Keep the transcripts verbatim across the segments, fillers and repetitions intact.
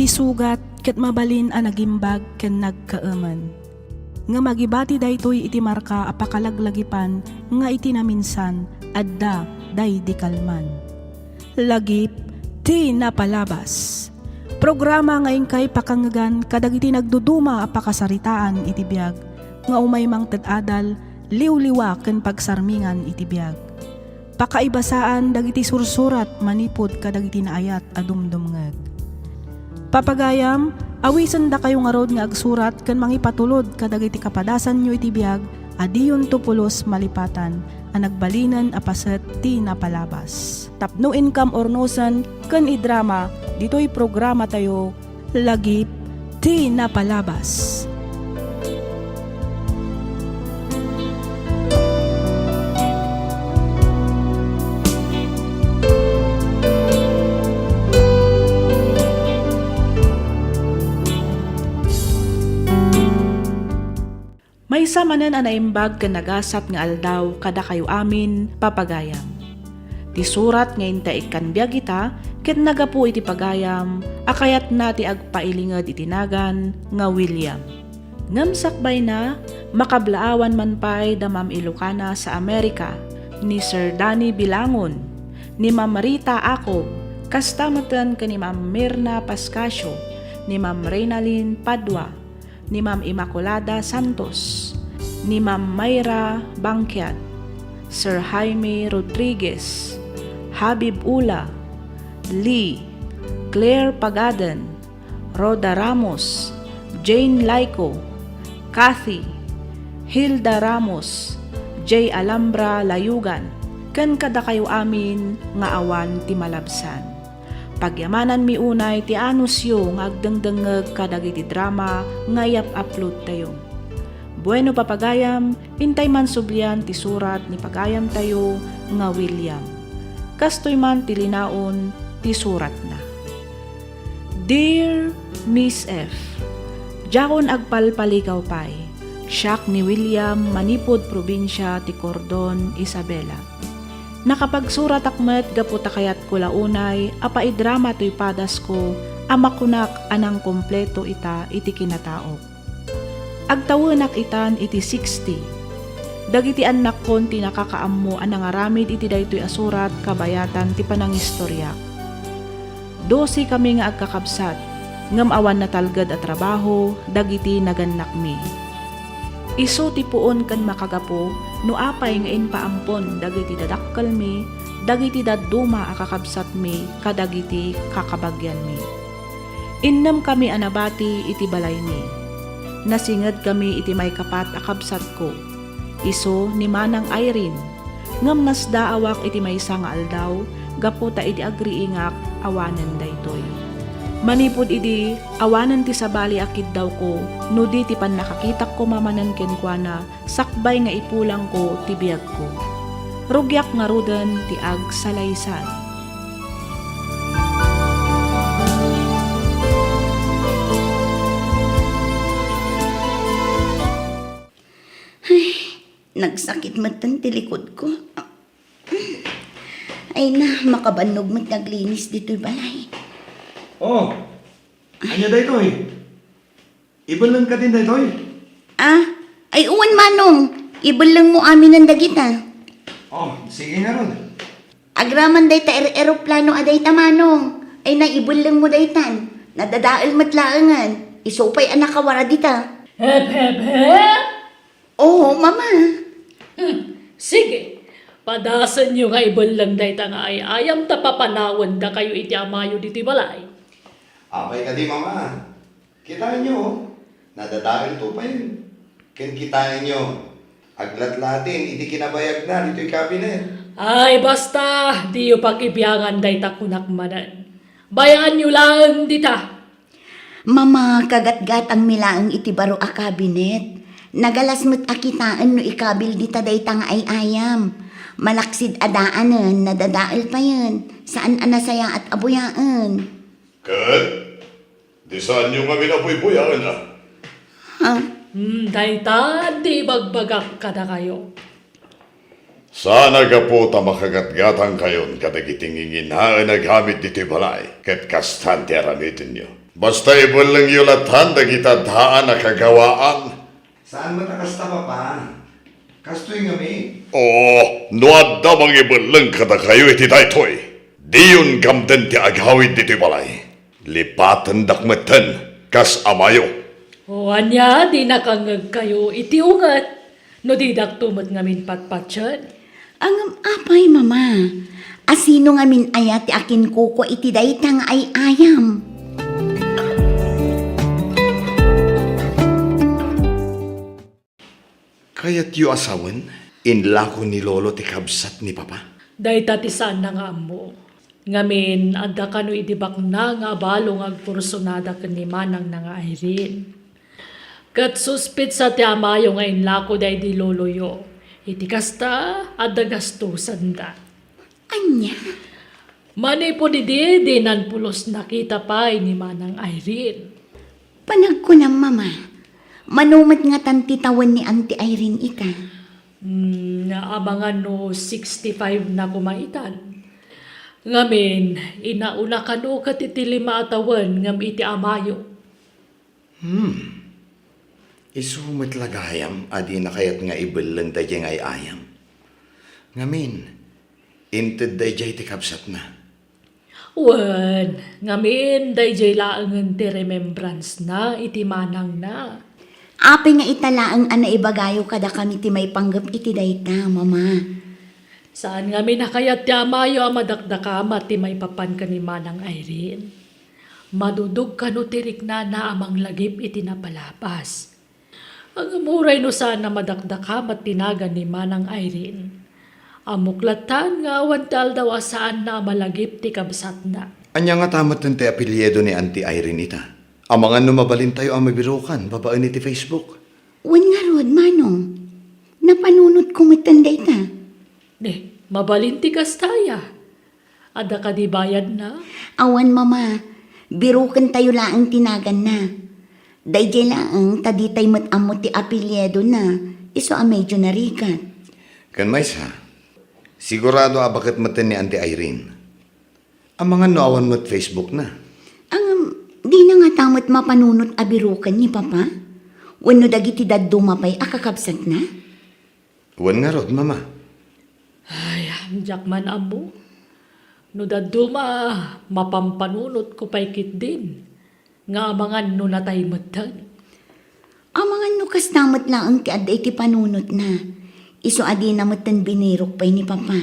Ti sugat ket mabalin a nagimbag ken nagkaemen. Ngem agibati daytoy iti marka a pakalaglagipan nga iti naminsan, adda daydi kalman. Lagip ti napalabas. Programa nga inkay pakangngegan kadagiti nagduduma a pakasaritaan iti biag nga umay mangted adal, liwliwa ken pagsarmingan iti biag. Pakaibasaan dagiti sursurat manipud kadagiti naayat a dumdumngeg. Papagayam, awisendakayo ngarud nga agsurat ken mangipatulod kadagiti kapadasanyo iti biag a diyonto pulos malipatan a nagbalinen a paset ti napalabas. Tapno inkam urnosen ken idrama ditoy programatayo, Lagip ti Napalabas. Maysa manen a naimbag ken nagasat nga aldaw kadakayo amin, papagayam. Ti surat nga inta ikkan biag ita ket naggapu iti pagayam a kayatna ti agpailinged iti nagan nga William. Ngem sakbayna, makablaawan man pay da Ma'am Ilocana sa Amerika, ni Sir Danny Bilangon, ni Ma'am Rita Acob, kasta metten ken ni Ma'am Mirna Pascasio, ni Ma'am Reynalyn Padua, ni Ma'am Immaculada Santos, ni Ma'am Myra Bangkiad, Sir Jaime Rodriguez, Habib Ula, Lee, Claire Pagaden, Rhoda Ramos, Jane Laico, Kathy, Hilda Ramos, Jay Alhambra Layugan, ken kadakayo amin nga awan ti malabsan. Pagyamananmi unay ti anusyo nga agdengdengngeg kadagiti drama nga iyap-uploadtayo. Bueno, papagayam, intay man sublian ti surat ni pagayamtayo nga William. Kastoy man ti linaon ti suratna. Dear Miss F, diakon agpalpaligaw pay. Siak ni William, manipud probinsia ti Cordon, Isabela. Nakapagsuratak met gapu ta kayatko la unay a paidrama toy padasko a makunak a nangkompleto ita iti kinataok. Agtawenak itan iti sixty. Dagiti annakkon ti nakakaammo a nangaramid iti daytoy a surat kabayatan ti panangistoriak. Dosekami nga agkakabsat, ngem awan natalged a trabaho dagiti nagannakmi. Isu ti puon ken makagapu no apay nga impaampon dagiti dadakkelmi, dagiti dadduma a kakabsatmi kadagiti kakabagianmi. Innemkami a nabati iti balaymi. Nasingedkami iti maikapat a kabsatko, isu ni Manang Irene, ngem nasdaawak iti maysa nga aldaw gapu ta idi agriingak, awanen daytoy. Manipud idi, awanen ti sabali a kiddawko no di ti pannakakitak koma manen kenkuana sakbay nga ipulangko ti biagko. Rugiak ngaruden ti agsalaysay. Ay, nagsakit metten ti likudko. Ay na, makabannog met nga aglinis ditoy balay. Oh, ania daytoy? Ibelleng kadin daytoy? Ah, ay wen, Manong. Ibellengmo aminen dagita. Oh, sige ngarud. Agraman dayta er-, eroplano a dayta, Manong. Ay na, ibellengmo daytan. Nadadael met laengen. Isu pay a nakawara dita. Hep, hep, hep! Oo, Mama. Hmm, sige. Padasenyo nga ibelleng dayta nga ay-ayam ta papanawendakayo iti amayo ditoy balay. Apay kadi, Mama? Kitaenyo, oh. Nadadael to payen. Ken kitaenyo, aglatlatin iti kinabayagna ditoy kabinet. Ay, basta, diyo pakibiangan dayta kunak manen. Bayaanyo laeng dita. Mama, kagatgatangmi laeng iti baro a kabinet. Nagalas met a kitaen no ikabil dita dayta nga ay-ayam. Malaksid a daanen, nadadael payen. Saan a nasayaat a buyaen. Ket? Di saanyo ngamin a buybuyaen, a? Ha? Hmm, dayta ti ibagbagak kadakayo. Saan a gapu ta makagatgatangkayon kadagiti nginginaen a gamit ditoy balay, ket kastan ti aramidenyo. Basta ibellengyo latta dagiti addaan a kagawaan. Saan met a kasta, Papa. Kastoy ngamin. Oo, no adda mangibelleng kadakayo iti daytoy, diyon gamden ti agawid ditoy balay. Lipatendak metten kas amayo. O ania, dinakangngegkayo iti unget no didakto met ngamin patpatien? Ngem apay, Mama? Asino ngamin aya ti akinkukua iti dayta nga ay-ayam? Kayatyo a sawen, inlako ni Lolo ti kabsat ni Papa? Dayta ti saanna nga ammo. Ngamin, adda kano idi bakna nga abalo nga agkursunada ken ni manangna nga Irene. Ket suspetsa ti amayo nga inlako daydi loloyo. Iti kasta, adda gastosanda. Ania? Manipud idi, dinan pulos nakita pay ni Manang Irene. Panagkunam, Mama, mano met ngatan ti tawen ni Auntie Irene ita? Hmm, amangan no sixty-five na koma itan. Ngamin, inauna kano ket iti lima a tawen ngem iti amayo. Hmm. Isu met la gayam a dina kayat nga ibelleng daydiay nga ay-ayam. Ngamin, inted daydiay ti kabsatna. Wen, ngamin, daydiay laengen ti remembrance-na iti manangna. Apay nga ita laeng a naibagayo kadakami ti maipanggep iti dayta, Mama? Saan ngamin a kayat ti amayo a madakdakama ti maipapan ken ni Manang Irene. Madudog kano ti riknana a manglagip iti napalabas. Ngem uray no saan a madakdakama ti nagan ni Manang Irene, ammok lattan nga awan ti aldaw a saanna a malagip ti kabsatna. Ania ngata metten ti apelyido ni Auntie Irene ita? Amangan no mabalintayo a mabirukan babaen iti Facebook. Wen ngarud, Manong. Napanunotko metten dayta. Di, mabalin ti kasta aya. Adda kadi bayadna? Awan, Mama. Birukentayo laeng ti naganna. Daydiay laeng ta ditay met ammo ti apelyidona, isu a medyo narigat. Ken maysa, sigurado a baket metten ni Auntie Irene. Amangan no awan met Facebook-na. Ngem, dina ngata met mapanunot a biruken ni Papa? Wenno dagiti dadduma pay a kakabsatna? Wen ngarud, Mama. Ay, diak man ammo. No dadduma, mapampanunotko pay ketdin nga amangan no natay metten. Amangan no kasta met laeng ti adda iti panunotna. Isu a dina metten binirok pay ni Papa.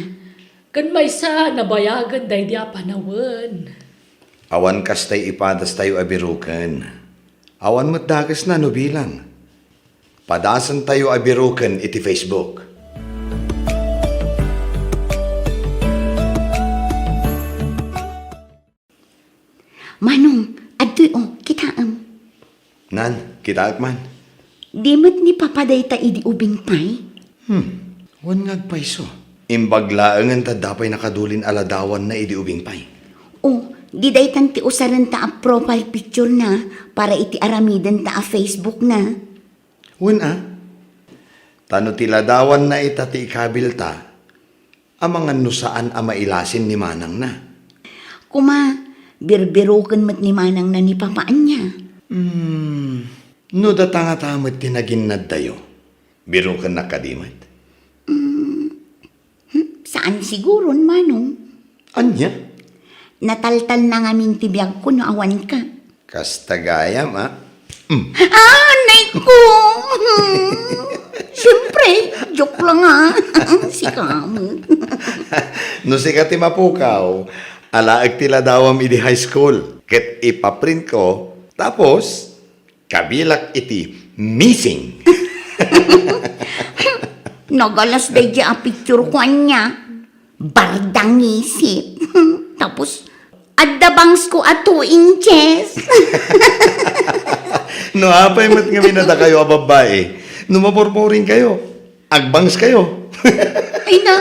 Ken maysa, nabayagen daydi a panawen. Awan kastay ipadastayo a biruken. Awan met dakesna no bilang. Padasentayo a biruken iti Facebook. Manong, adtoy, o, kitaem. Nan, kitaek man. Di met ni Papa dayta idi ubing pay? Hmm, wen nga agpayso. Imbag laengen ta adda pay nakadulin a ladawanna idi ubing pay. O, di daytan ti usarenta a profile picture-na para iti aramidenta a Facebook-na. Wen a, ta no ti ladawanna ita ti ikabilta, amangan no saan a mailasin ni manangna. Kuma, birbiroken met ni manangna ni Papa ania? Hmm, no data ngata met ti naginnaddayo, birokennak kadi met? Hmm, hmm, saan siguron, Manong. Ania? Nataltalna ngamin ti biagko no awanka. Kasta gayam, a? Mm. Ah, nay ko! Siyempre, joke lang, a. Sika met. No sika ti mapukaw, alaek ti ladawam idi high school. Ket ipaprintko, tapos, kabilak iti missing. Nagalas daydi a picture-ko ania. Bardangisip. Tapos, adda bangsko a two inches. No apay met ngamin a dakayo a babbai, no mapurpuringkayo, agbangskayo. Ay na.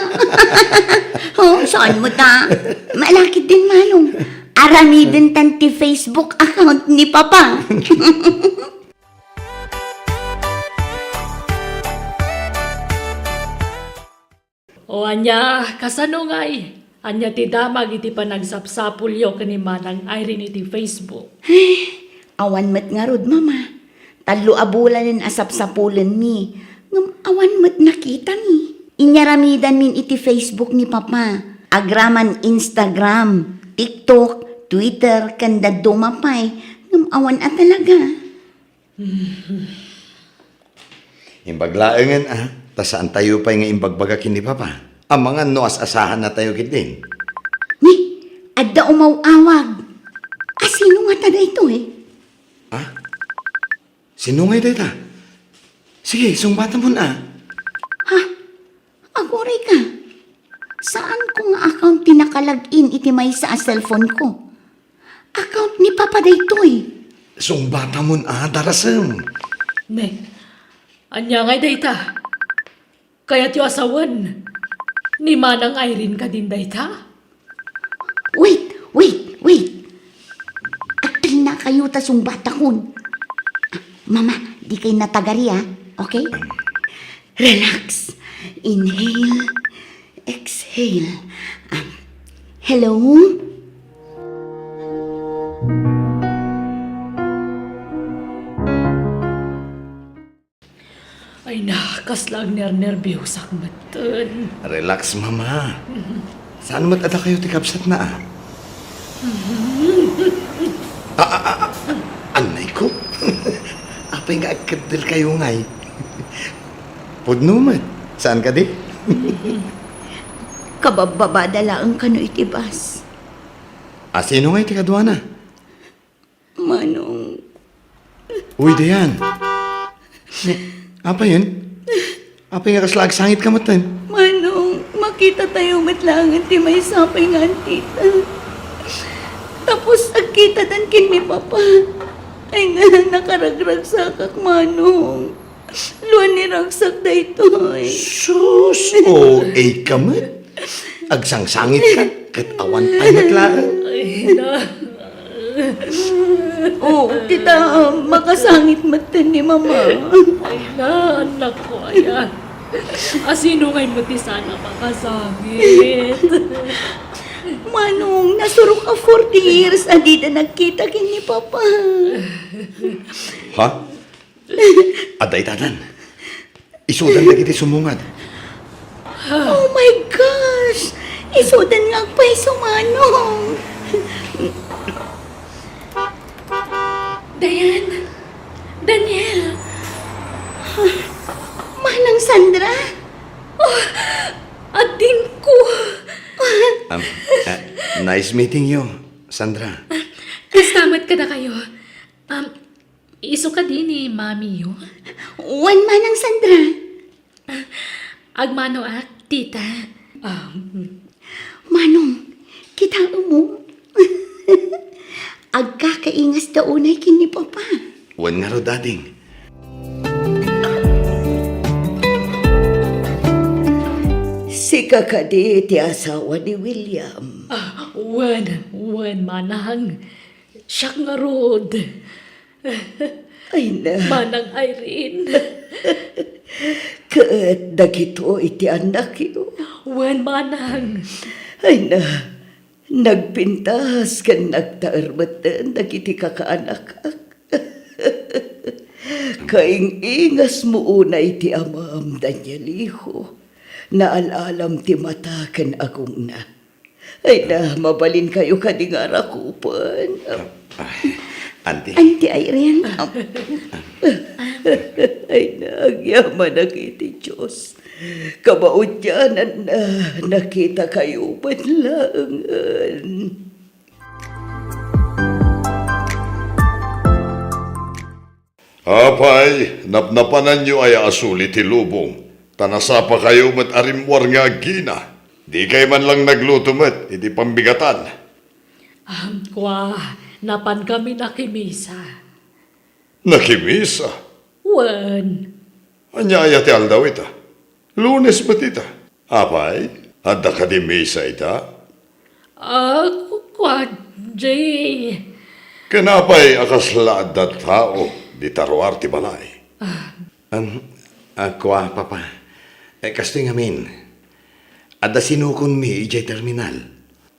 O, saan met a? Malakit din, Manong. Aramidentan ti Facebook account ni Papa. O ania, kasano ngay? Ania ti damag iti panagsapsapulyo ken ni Manang Irene iti Facebook? Awan met ngarud, Mama. Tallo a bulanen a sapsapulenmi, ngem awan met nakitami. Inyaramidanmin iti Facebook ni Papa. Agraman Instagram, TikTok, Twitter, ken dadduma pay, ngem awan a talaga. Imbag laengen a, ta saantayo pay nga imbagbaga ken ni Papa. Amangan no as-asahannatayo ketdin. Ni, adda umaw-awag. A, sino ngata daytoy? Ah? Sino ngay dayta? Sige, sungbatamon a. Ha? Aguray ka. Saanko nga account ti naka-login iti maysa a cellphone ko? Account ni Papa daytoy. Sungbatamon a, darasem. Ne, ania ngay dayta? Kayatyo a sawen, ni Manang Irene kadin dayta? Wait, wait, wait. Agpilnakayo ta sungbatakon. Ah, Mama, dikay natagari, ah. Okay? Relax. Inhale, exhale. Ah, hello? Ay na, kasla agnernerbiosak metten. Relax, Mama. Saan met a dakayo ti kabsatna, a? Ah, ah, ah, ah. Anay ko. Apay nga agkeddel kayo ngay? Pudno met. Saan kadi? Kababbabada laeng kano iti bus. A, sino ngay ti kaduana? Manong. Uy, Dayan. Apay yen? Apay nga kasla agsangit ka metten? Manong, makitatayo met laengen ti maysa pay nga antita. Tapos agkitadan ken ni Papa. Ay na, nakaragragsakak, Manong. Luan ni ragsak daytoy. Sus, O A ka met. Agsangsangit ka, ket awan pay met laeng. Ay, na. O, kita, makasangit metten ni Mama. Ay, na, anak ko, ayan. A, sino ngay met ti saan a makasangit? Manong, nasurok a forty years a dida nagkita ken ni Papa. Ha? Adda itadan. Isudan dagiti sumungad. Oh my gosh! Isudan nga agpayso, Manong! Dayan! Daniel! Manang Sandra? Oh, adingko! Um, uh, nice meeting you, Sandra. Kasta met kadakayo. Um, Isu kadi ni mamiyo? Wen, Manang Sandra. Agmanoak, tita. Ah, mm. Manong, kitaem mo? Agkakaingasda unay ken ni Papa. Wen ngarud, ading. Sika kadi ti asawa ni William? Ah, wen, wen, manang. Siak ngarud. Ay na. Manang Irene. Ket dagitoy ti annakyo. Wen, manang. Ay na. Nagpintas ken nagtaer metten dagiti kakaanakak. Kaing-ingasmo unay ti amam, Danieliho. Naal-alam ti mata ken agongna. Ay na, mabalinkayo kadi nga arakupen. Ah, ah, Auntie. Auntie Irene. Ay na, agyamanak iti Dios. Kabaudiananna, nakitakayo met laengen. Apay, napnapananyo aya a suli ti lubong, ta nasapakayo met a rimmuar nga agina. Dikay man lang nagluto met iti pambigatan. Ah, kua, napankami nakimisa. Nakimisa? Wen. Ania aya ti aldaw ita? Lunes met ita. Apay, adda kadi misa ita? Ah, ku-, kua, Jay. Ken apay a kasla adda tao dita ruar ti balay? Ah. Am, ah, kua, Papa. Eh, kastoy ngamin, adda sinukonmi idiay terminal.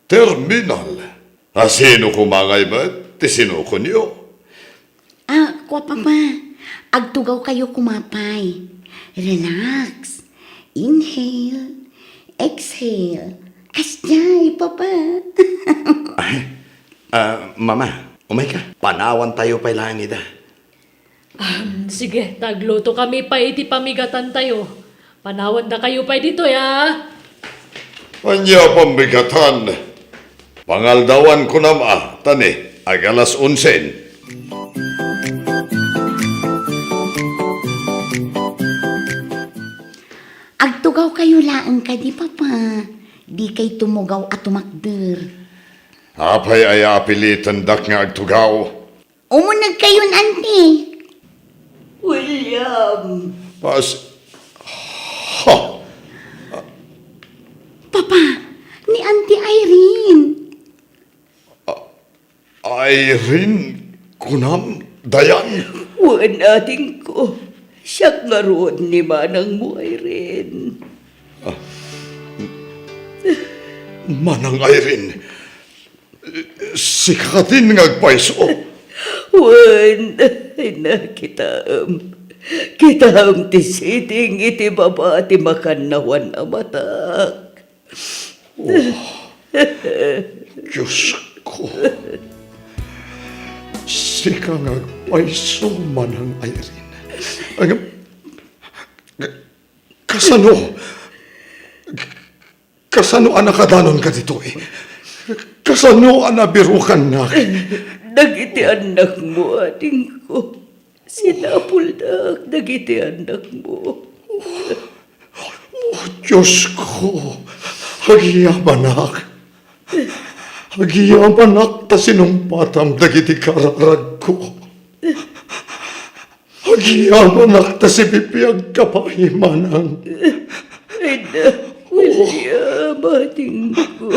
Terminal? A, sino koma ngay met ti sinukonyo? Ah, kua, Papa. Agtugawkayo koma pay. Relax. Inhale. Exhale. Kasdiay, Papa. Ay, ah, Mama, umayka. Panawantayo pay laeng ida. Um, sige, ta aglutokami pay iti pamigatantayo. Panawandakayo pay ditoy, a. Ania pamigatan? Pangaldawan kunam a, ta ni, ag-alas onsen. Agtugawkayo laeng kadi, Papa. Dikay tumugaw a tumakder. Apay aya apilitendak nga agtugaw? Umunegkayon, Auntie. William. Pas-, ha? Papa, ni Auntie Irene. Irene, kunam, Dayan? Wen, adingko. Siak ngarud ni manangmo, Irene. Manang Irene, sika katin nga agpayso? Wen, ay na, kitaem. Kitaem ti siting iti baba ti makannawan a matak. Oh, Diosko. Sika nga agpayso, manang Irene. Ngem, kasano? Kasano a nakadanonka ditoy? Kasano a nabirukannak? Dagiti annakmo, adingko. Sinapuldak dagiti annakmo. Oh, Diosko, agyamanak. Agyamanak ta sinumpatam dagiti kararagko. Agyamanak ta sibibiagka pay, manang. Ay na, William, adingko.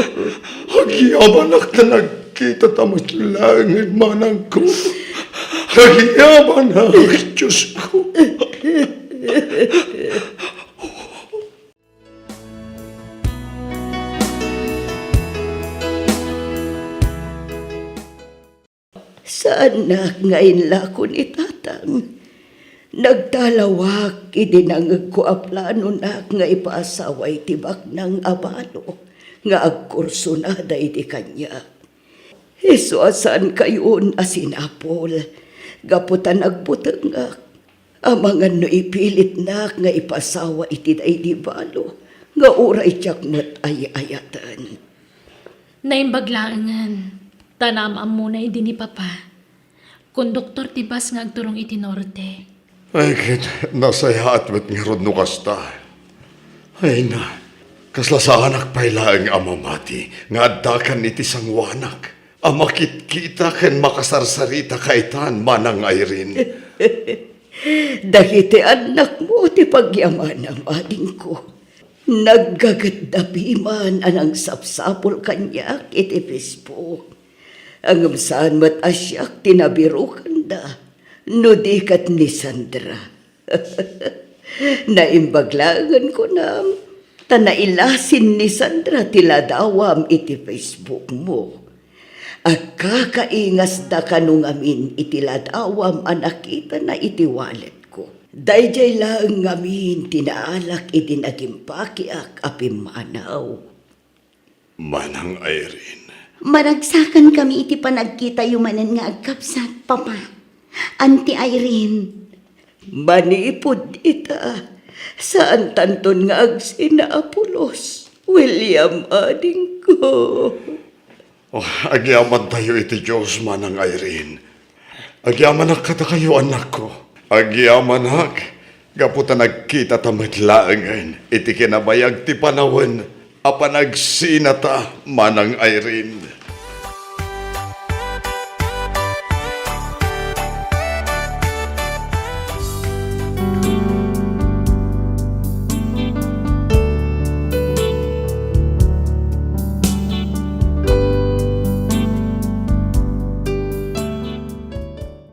Agyamanak ta nagkitata met laengen, manangko. Agyamanak, Diosko. Saannak nga inlako ni Tatang. Nagtalawak idi nangegko a planonak nga ipaasawa iti baknang a balo nga agkursunada idi kaniak. Isu a saankayon a sinapul, gapu ta nagbutengak. Amangan no ipilitnak nga ipasawa iti daydi balo nga uray diak met ay-ayaten. Naimbag laengen, ta naam-ammona idi ni Papa. Konduktor ti bus nga agturong iti norte. Ay, ket nasayaat met ngarud no kasta. Ay na, kasla saanak pay laeng a mamati nga addakan iti sanguanak a makitkita ken makasarsarita kaitan, manang Irene. Dagiti annakmo ti pagyamanam, adingko. Naggagetda piman a nangsapsapul kaniak iti Facebook. Ngem saan met a siak ti nabirukanda, no di ket ni Sandra. Naimbag laengen kunam, ta nailasin ni Sandra ti ladawam iti Facebook mo. Agkakaingasda kano ngamin iti ladawam a nakitana iti walletko. Daydiay laeng ngamin ti naalak idi nagimbakiak a pimmanaw. Manang Irene. Maragsakan kami iti panagkitayo manen nga agkabsat, Papa. Auntie Irene. Manipud ita, saantanton nga agsinapulos, William, adingko. Oh, agyamantayo iti Dios, manang Irene. Agyamanak kadakayo, annakko. Agyamanak, gapu ta nagkitata met laengen iti kinabayag ti panawen a panagsinata, manang Irene.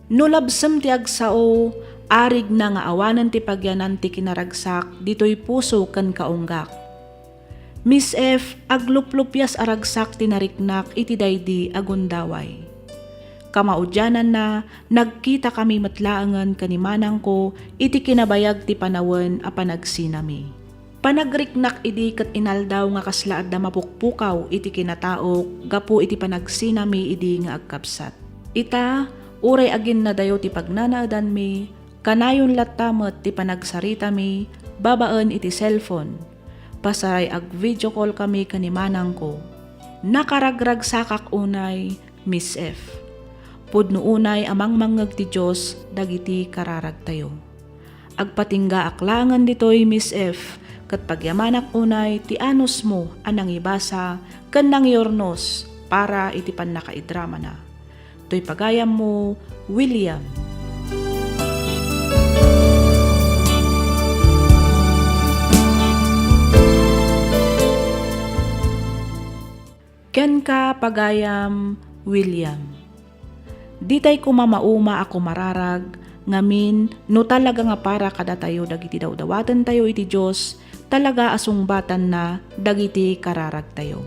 No labsem ti agsao, arigna nga awanen ti pagyanan ti kinaragsak ditoy puso ken kaunggak. Miss F, agluplupias a ragsak ti nariknak iti daydi a gundaway. Kamaudiananna, nagkitakami met laengen ken ni manangko iti kinabayag ti panawen a panagsinami. Panagriknak idi ket inaldaw nga kasla adda mapukpukaw iti kinataok gapu iti panagsinami idi nga agkabsat. Ita, uray aginnadayo ti pagnanaedanmi, kanayon latta met ti panagsaritami babaen iti cellphone. Pasaray ag-video call kami ken ni manangko. Nakaragragsakak unay, Miss F. Pudno unay a mangmangngeg ti Dios dagiti kararagtayo. Agpatinggaak laengen ditoy, Miss F, ket pagyamanak unay ti anusmo a nangibasa ken nangiurnos para iti pannakaidramana. Toy pagayammo, William. Kenka, pagayam William. Ditay koma mauma a kumararag, ngamin, no talaga nga para kadatayo dagiti dawdawatentayo iti Dios, talaga a sungbatanna dagiti kararagtayo.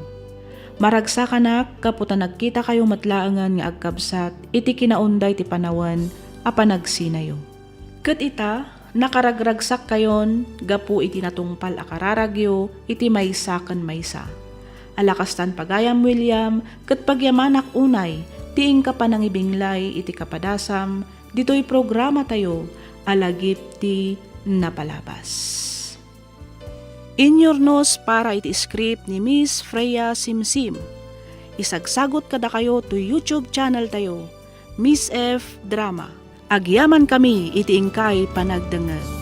Maragsakanak gapu ta nagkitakayo met laengen nga agkabsat iti kinaunday ti panawen a panagsinayo. Ket ita, nakaragragsakkayon gapu iti natungpal a kararagyo iti maysa ken maysa. Ala kastan, pagayam William, ket pagyamanak unay ti inka panangibinglay iti kapadasam ditoy programatayo a Lagip ti Napalabas. Inyurnos para iti script ni Miss Freya Simsim. Isagsagut kadakayo toy YouTube channel tayo, Miss F Drama. Agyamankami iti inkay panagdengngeg.